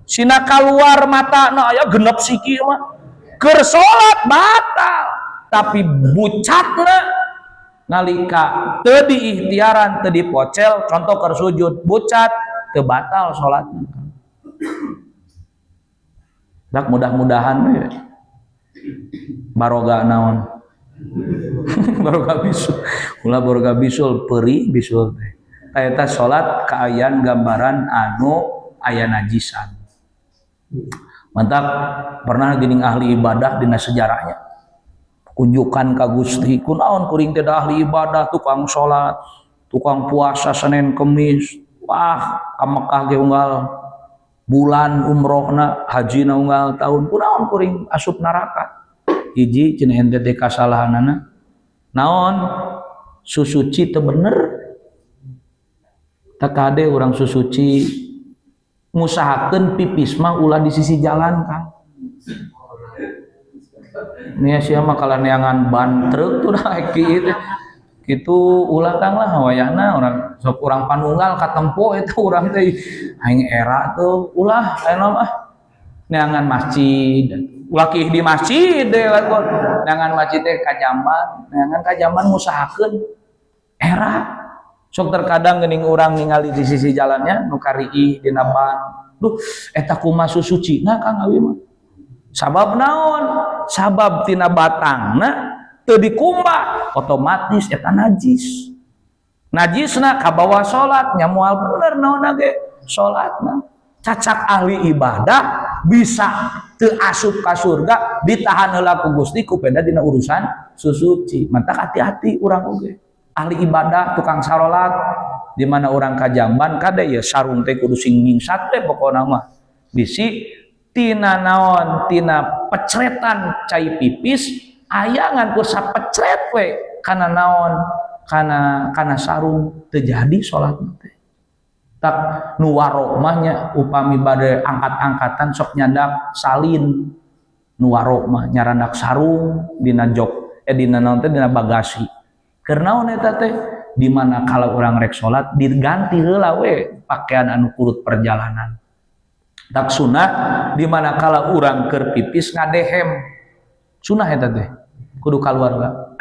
sina keluar mata na aya genep siki mah, keur salat batal. Tapi bucatna nalika teu diikhtiaran, teu dipocel, contoh keur sujud bucat, teu batal salatna. Dak mudah-mudahan we baroga naon, baroga bisul, ulah baroga bisul, perih bisul teh. Eta salat kaayaan gambaran anu aya najisan. Mantap, pernah geuning ahli ibadah dina sejarahnya kunjukan ka Gusti, "Kunaon kuring teh ahli ibadah, tukang salat, tukang puasa Senin Kemis, wah, ka Mekah ge unggal bulan umrohna, hajina unggal tahun, kunaon kuring asup neraka?" "Hiji," cenah, "ente teh kasalahanana naon? Susuci teu bener." Tak kade urang susuci, ngusahakeun pipis mah ulah di sisi jalan, Kang. Nih sia mah kalau neangan ban truk tuh dah kieu gitu, ulah, Kang lah. Wayahna orang sok urang panunggal katempo itu urang teh aing era tuh. Ulah aya mah neangan masjid, ulah kiih di masjid deh lah. Neangan masjid teh kajamban, neangan kajamban, ngusahakeun era. Sok terkadang geuning urang ningali di sisi jalannya nu kariih dina ban. Duh, eta kumaha susuci nah, Kang? Abi mah sabab naon? Sabab tina batangna teu dikumbah, otomatis eta najis. Najisna kabawa salat nya, moal bener naonna ge salatna. Cacak ahli ibadah bisa teu asup ka surga, ditahan heula ku Gusti ku peda dina urusan susuci. Mantak hati-hati urang oge ahli ibadah, tukang sarolat, di mana orang kajamban kade ya sarung teh kudu sing nyingsat teh pokona mah, bisi tina naon, tina pecretan cai pipis aya ngan ku sapecret we kana naon, kana kana sarung, terjadi salat teh. Tak nu waro mah nya, upami bade angkat-angkatan sok nyandak salin. Nu waro mah nyarandak sarung dina jok, eh, dina naon teh, dina bagasi. Keur naon eta teh? Di mana kalau orang rek salat diganti heula we pakaian anu kurut perjalanan. Tak sunah di mana kalau orang keur pipis ngadehem, sunah eta teh kudu keluarga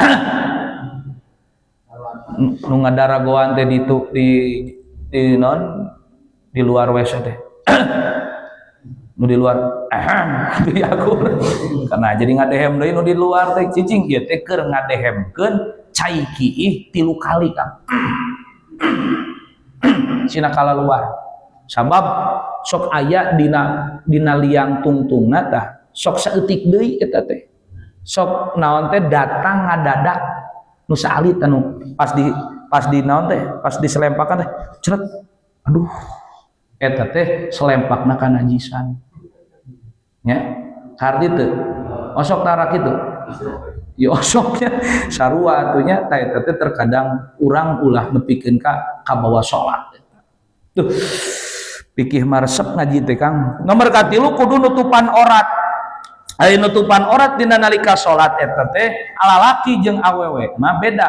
nu ngadaragoan teh di non di luar WC teh, nu di luar di aku karena jadi ngadehem deui nu di luar teh cicing. Ieu teh keur ngadehemkeun cai kiih 3 kali, Kang, sina kala luar, sabab sok aya dina dina liang tungtungna. Tah sok saeutik deui eta teh, sok naon teh, datang ngadadak nu saalit anu pas di naon teh, pas diselempakan teh ceret. Aduh, eta teh selempakna kanajisan nya. Karti teu osok tarak itu ya, osoknya sarua atunya. Ta eta teh terkadang urang ulah nepikeun ka kabawa salat. Tuh, pikih maresep ngaji teh, Kang. Nomor 3, kudu nutupan orat. Ari nutupan aurat dina nalika salat eta teh alalaki jeung awewe mah beda.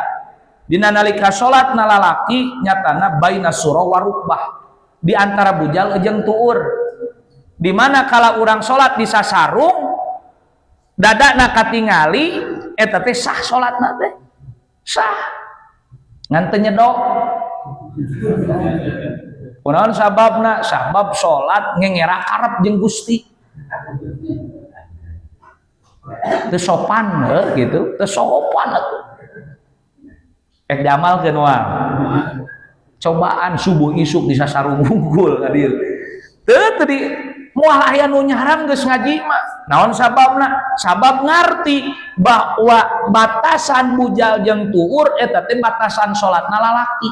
Dina nalika salat na lalaki nyatana baina surah wa rukbah, di antara bujal jeung tuur. Di mana kala urang salat di sasarung dadana katingali eta teh sah salatna teh. Sah. Ngan teu nyedok. Kunaon sababna? Sabab salat ngengera karep jeung Gusti. Teu sopan gitu, teu sopan atuh. Ek diamalkeun wae. Cobaan subuh isuk di sasarung unggul ka dieu. Teu tadi moal aya nu nyaram geus ngaji mah. Naon sababna? Sabab ngarti bahwa batasan bujal jeung tuur eta teh batasan salatna lalaki.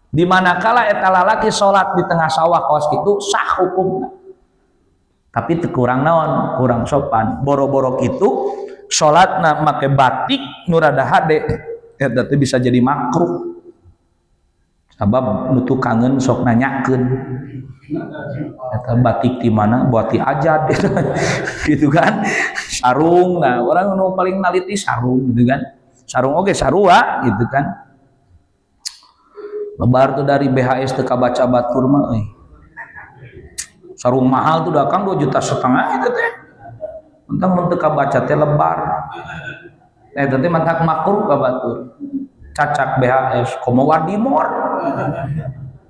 Di mana kala eta lalaki salat di tengah sawah kawas kitu sah hukumna. Tapi teu kurang naon? Kurang sopan. Boro-boro kitu salatna make batik nu rada hade eta teh bisa jadi makruh. Sabab nu tukangeun sok nanyakeun. Eta batik di mana? Buat ti ajad gitu kan. Sarung, nah orang nu paling naliti sarung gitu kan. Sarung oge sarua gitu kan. Lebar tuh dari BHS teu kabaca batur mah euy. Sarung mahal tuh dah Kang 2,5 juta itu teh. Entah mun teu kabaca teh lebar. Eta teh mantak makruh ka batur. Cacak BHS komo Wadimor.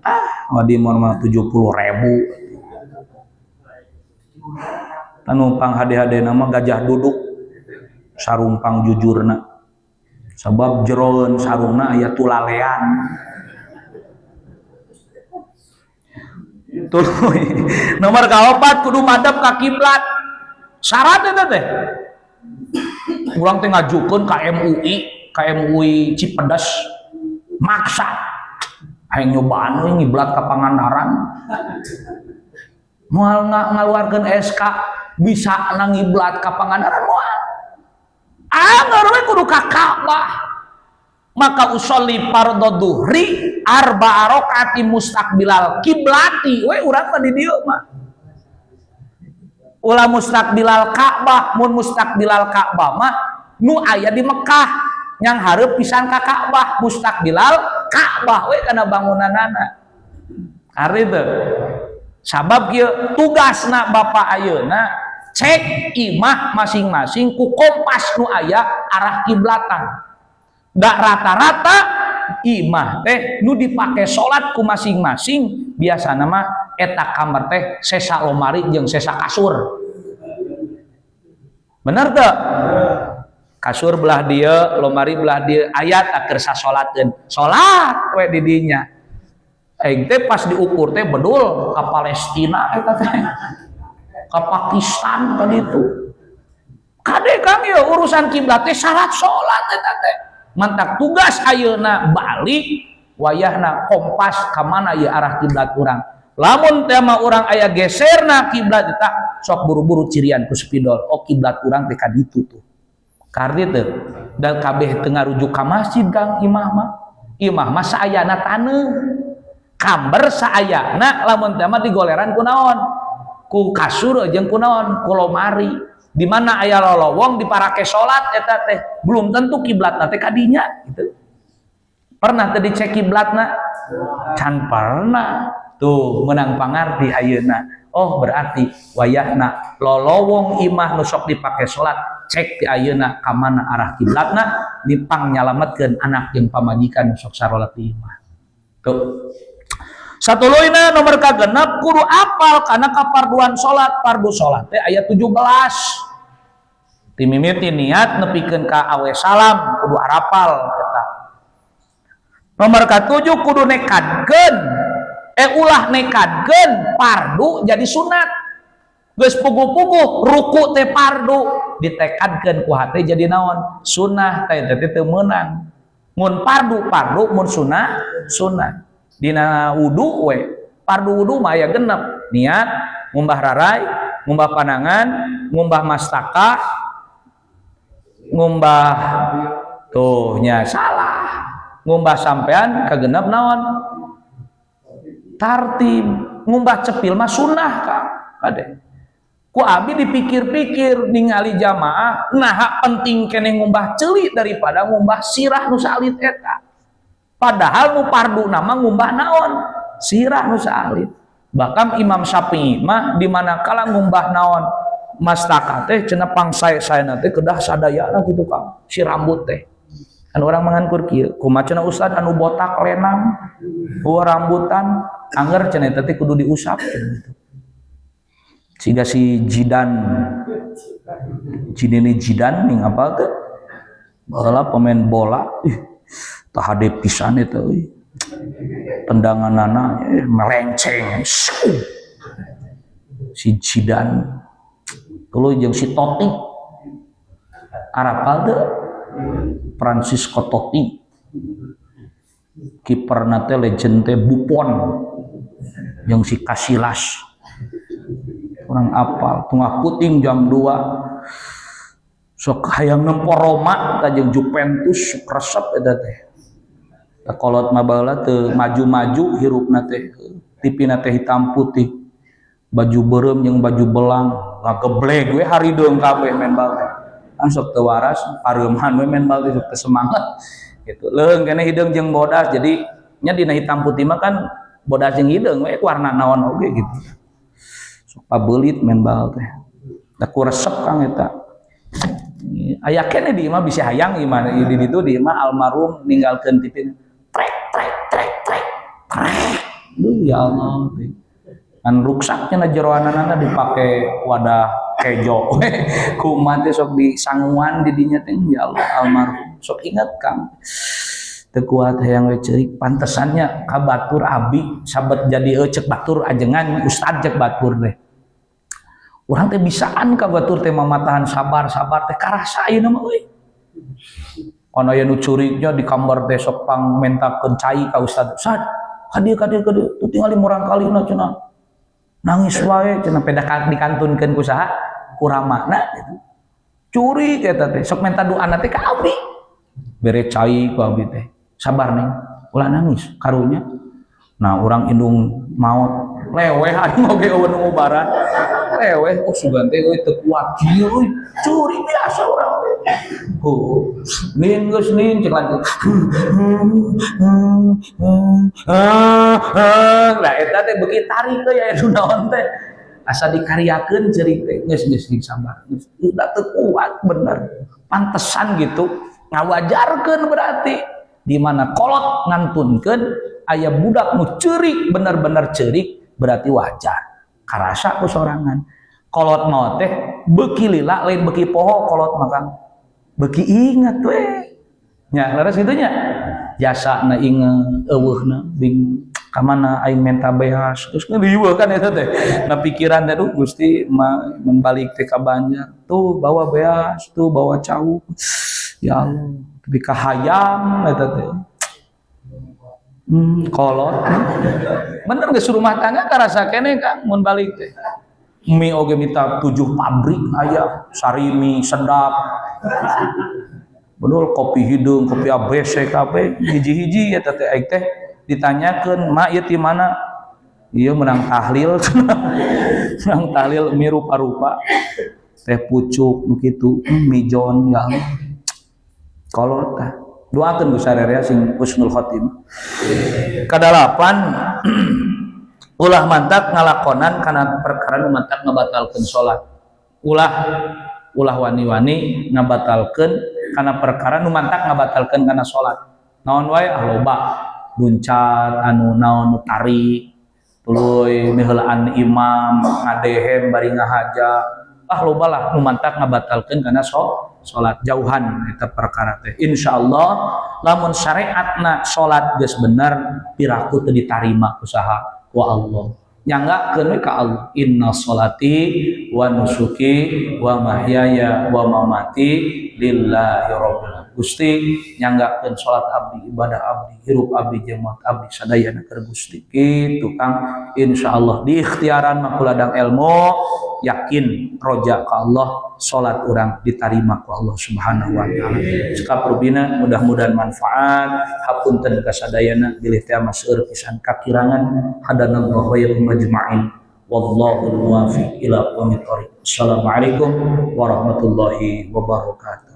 Ah, Wadimor mah 70.000. Anu pang hade-hade nama gajah duduk sarung pang jujurna. Sabab jeroeun sarungna aya tulalean. Tuluy. Nomor kaopat kudu madep ka kiblat. Syarat eta teh. Urang teh ngajukeun ka MUI, ka MUI Cipedes maksa. Hayang nyobaan we ngiblat ka Pangandaran. Moal ngaluarkeun SK bisa ngiblat ka Pangandaran moal. Angger we kudu ka Ka'bah. Maka usolli fardhu dhuhri arba'a rakaati mustaqbilal kiblati we urang mah di dieu mah. Ulah mustaqbilal Ka'bah, mun mustaqbilal Ka'bah mah nu aya di Mekah yang hareup pisan ka Ka'bah, mustaqbilal Ka'bah we kana bangunanana. Ari teu. Sabab kieu tugasna bapak ayeuna cek imah masing-masing ku kompas nu aya arah kiblatan. Da rata-rata imah teh nu dipake salat ku masing-masing biasana mah eta kamar teh sesa lomari jeung sesa kasur. Bener teu? Kasur belah dieu, lomari belah dieu, aya tak keur sasolateun. Salat we di dinya. Aing teh pas diukur teh bedul ka Palestina eta teh. Ka Pakistan ka ditu. Kade Kang ieu urusan kiblat teh syarat salat eta teh. Mantak tugas ayeuna balik wayahna kompas ka mana ieu arah kiblat urang. Lamun tema urang aya geserna kiblat eta sok buru-buru cirian ku spidol. Oh kiblat urang teh ka ditu tuh. Kardi teu dan kabeh teu ngarujuk ka masjid Kang imah mah. Imah mah saayana taneuh. Kamber saayana lamun teh mah digoleran ku naon? Ku kasur jeung ku naon? Ku lomari. Di mana aya lolowong diparake salat eta teh belum tentu kiblatna teh kadinya gitu. Pernah teh dicek kiblatna? Can pernah. Tuh menang pangarti ayeuna. Oh berarti wayahna lolowong imah nu sok dipake salat cek ti ayeuna ka mana arah kiblatna dipang nyalametkeun anak jeung pamajikan nu sok sarolat di imah. Tuh. Satuluyna nomor kagenep kudu apal kana kaparduan salat. Fardu salat teh aya 17. Timimiti niat nepikeun ka awe salam kudu arapal eta. Nomor katujuh kudu nekadkeun ulah nekadkeun fardu jadi sunat. Geus puguh-puguh ruku teh fardu ditekadkeun ku hate jadi naon? Sunah teh teh teu meunang. Mun fardu fardu, mun sunah sunah. Dina wudu we fardu wudu mah aya genep, niat, ngumbah rarai, ngumbah panangan, ngumbah mastaka, ngumbah tuh nya salah. Ngumbah sampean kagenep naon? Tartib. Ngumbah cepil mah sunah Kang. Kade. Ku abi dipikir-pikir ningali jamaah, nah, penting keneh ngumbah ceuli daripada ngumbah sirah nu saalit eta. Padahal nu fardu nama ngumbah naon? Sirah nu saalit. Bahkan Imam Syafi'i mah di mana kala ngumbah naon mastaka teh cenah pangsae-saena teh kedah sadayana gitu, Kang, si rambut teh. Kan orang mengankur kieu, kumaha cenah Ustad anu botak lenang, eueuh rambutan, angger cenah eta teh kudu diusap cenah gitu. Siga si Zidane, Zinedine Zidane ning apa teh? Baheula pemain bola, ih, tah hade pisan eta euy. Tendanganana melenceng. Si Zidane. Tuluy jeung si Totti. Arapal teu? Francisco Totti. Kiperna teh legend teh Buffon. Jeung si Casillas. Urang apal tungah puting jam 2 sok hayang nempo Roma tah jeung Juventus, sok resep eta teh. Tah, kolot mah baheula teu maju-maju hirupna teh, TV na teh hitam putih, baju beureum jeung baju belang, ngagebleg we harideung kabeh main bal teh. Kan sok teu waras, pareuman we main bal teh, sok teu semangat gitu. Leuheung keneh hideung jeung bodas, jadi nya dina hitam putih mah kan bodas jeung hideung we warna naon oge gitu. Sok pabelit main bal teh. Da ku resep, Kang, eta. Aya keneh di imah, bisa hayang imah di ditu, di imah almarhum ninggalkeun TV trek trek trek trek trek. Duh, ya Allah teh. Kan ruksaknya na jeroanana dipake wadah kejo. Kumaha teh sok disanguan di dinya teh, ya Allah, almarhum. Sok ingat, Kang. Teu kuat hayang we ceurik, pantesannya ka batur abi sabet jadi cek batur ajengan ustad, cek batur teh. Urang teh bisaan ka batur teh mamatahan sabar-sabar teh karasa ayeuna mah euy. Ana aya nu curiknya di kamar teh, sok pang mentakeun cai ka ustad. "Ustad, ka dieu, ka dieu, ka dieu. Tuh tingali murangkalihna cenah. Nangis wae cenah," peda dikantunkeun ku saha? Ku ramana gitu. Curi eta teh sok menta doana teh ka abdi. Bere cai ku abdi teh. "Sabar, Neng, ulah nangis karunya." Nah, urang indung maot leweh, aing oge euweuh nu ngubaran. Leweh, oh, sugan teh euy teu kuat kieu euy. Curi biasa urang teh. Oh, nin geus nin cek lanjut. Lah, eta teh beuki tarik teh ya nu naon teh. Asa dikaryakeun ceurik teh, geus geus sing sabar. Geus udah teu kuat bener. Pantesan gitu ngawajarkeun, berarti di mana kolot ngantunkeun aya budak nu ceurik, bener-bener ceurik, berarti wajar karasa ku sorangan. Kolot mau teh beuki lila, lain beuki poho. Kolot mah, Kang, beuki ingat we nya, leres kitu nya, jasa na inget, eueuhna bing ka mana aing menta beas terus ngeliweuh kan eta teh. Nah, pikiran teh, duh Gusti, ma membalik teh ka Banjar tuh bawa beas tuh, bawa cau, ya Allah, tapi kahayam eta teh. Kolot bener geus rumah tangga karasa keneh, Kang, mun balik teh mie oge minta 7 pabrik aya sarimi sedap betul, kopi hideung, kopi ABC kabeh hiji-hiji eta teh. Aing teh ditanyakeun, "Ma, ieu ti mana?" "Ieu menang tahlil, menang tahlil mie rupa-rupa, teh pucuk nu kitu, mijon." Ya Allah, kolot tah. Doakeun ku sararea sing husnul khotimah. Kadalapan, ulah mantak ngalakonan kana perkara nu mantak ngabatalkeun salat. Ulah, ulah wani-wani ngabatalkeun kana perkara nu mantak ngabatalkeun kana salat. Naon wae, ah, loba luncat anu naon nu tarik, tuluy miheulaan imam, ngadehem bari ngahaja, ah, loba lah nu mantak ngabatalkeun kana salat. Jauhan eta perkara teh. Insyaallah lamun syariatna salat geus bener, piraku teu ditarima ku saha? Ku Allah. Nyanggakeun we ka Allah, inna sholati wa nusuki wa mahyaya wa mamati lillahi rabbil alamin. Gusti, nyanggakeun salat abdi, ibadah abdi, hirup abdi jeung maut abdi sadayana keur Gusti. Kitu, Kang. Insyaallah di ikhtiaran mah ladang ilmu, yakin roja ka Allah, salat urang ditarima ku Allah Subhanahu wa taala. Cekap rubina, mudah-mudahan manfaat. Hapunten kasadayana bilih teh seueur pisan kakirangan. Hadanallahu wa iyyakum ajmain. Wallahul muwaffiq ila aqwamit thoriq. Assalamualaikum warahmatullahi wabarakatuh.